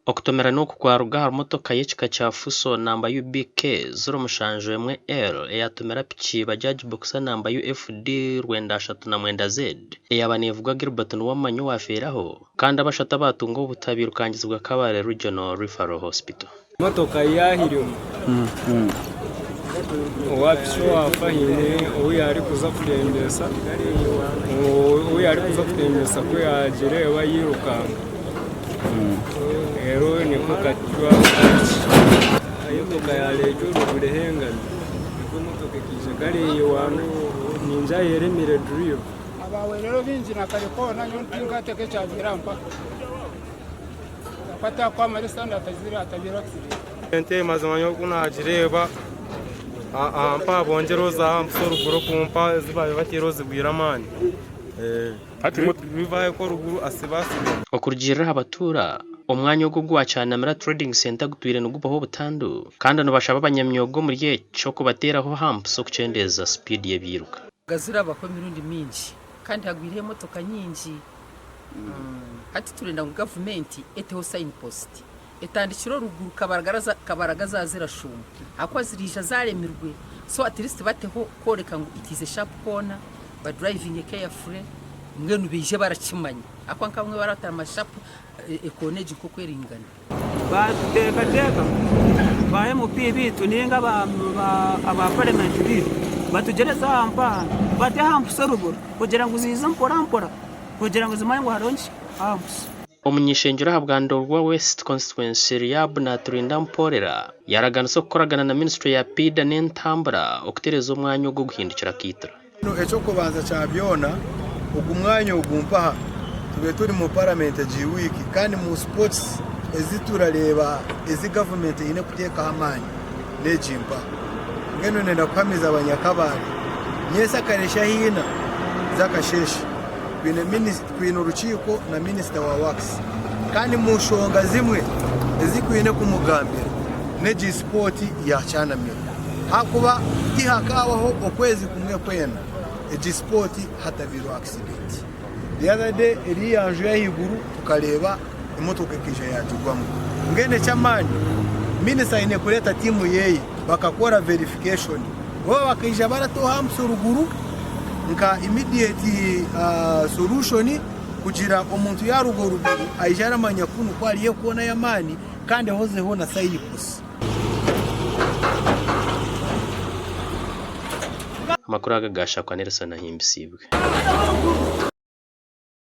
Okutomerana oku kwaruga ahari motoka y'ekika kya Fuso namba UBK 071L eyatomera piki Bajaj Boxer namba UFD 939Z eyaaba neevugwa Gilbert Nuwamanyi owaafeeraho kandi abashatu abaatunga obuta bairukangizibwa Kabale Regional Referral Hospital. Emotoka yaahirima, owa piki owaafa haine ou yaarikuza kutembeesa, ou yaarikuza kutembeesa ku yaagireeba yairukanga reero nikwo kacwa piki. Emotoka yaareetwa oruguru ehengami nikwo emotoka ekaija kareeyewaana ningira ayeremire duriva. Abawerero baingi na kare koona nyowe tinkateeka ekyabaire aha mpaka. Ente mazima nyowe oku nagireeba aha mpaha bongyere oza aha mpusa oruguru oku mpaha ezi baabaire bataire ozibwire amaani rivayo ku oruguru asibaasibe. Okurugiirira aha batuura, omwanya ogu ogwa Kyanamira Trading Centre gutwire nigubaho obutandu kandi nibashaba abanyamyoga omuri ekyo kubateeraho humps okukyendeeza sipiidi y'ebiiruka. Gazirabaho emirundi mingi kandi hagwireho emotoka nyingi. Hati turenda ngu gavumenti eteho sign post etandikire oruguru Kabaragara zaaza zirashuuma ahakuba ziriija zaremirwe so at least bateho kworeka ngu it is a sharp corner ba drivinge carefully mbwenu baije barakimanya ahakuba nkabamwe baraba batamanya ekoona egi nkoku eringana. Batuteekateeka ba MP baitu ninga aba parliament baitu batugyereze aha mpaha bate aha mpusa oruguru kugira ngu ziize mpora mpora kugira ngu zimanye ngu hariho ki aha mpusa. Omuny'ishengyero aha Bwandorwa West Constituency Riab Naturinda Mporera yaaraganisa okukoragana na minisiture ya Piida n'entambura okutereeza omwanya ogu oguhindukire akaitiro. Eky'okubanza kya byona, ogu mwanya ogu mpaha tube turi mu paramenti egi wiiki kandi mu sports ezi turareeba ezi gavumenti eine kuteekaho amaani n'egi mpaha. Mbwenu nenda kuhamiza abanyakabare nyentsya kare shaaha ina z'akasheeshe twine orukiiko na minisita wa works kandi mu nshonga zimwe ezi twine kumugambira n'egi sport ya kyanamira. Ahakuba tihakaabaho okwezi kumwe kwena egi sport hatabairwe accident. The other day eriya nju y'ahaiguru tukareeba emotoka ekaija yagigwamu. Mbwenu eky'amaani minisita aine kureeta tiimu yeye bakakora verification. Bo bakaija barataho humps oruguru nka immediate solution kugira omuntu yaruga oruguru aije aramanya kunu ku hariyo ekoona y'amaani kandi hozeho na sign post. Amakuru aga gaashakwa Nelson Ahimbisibwe.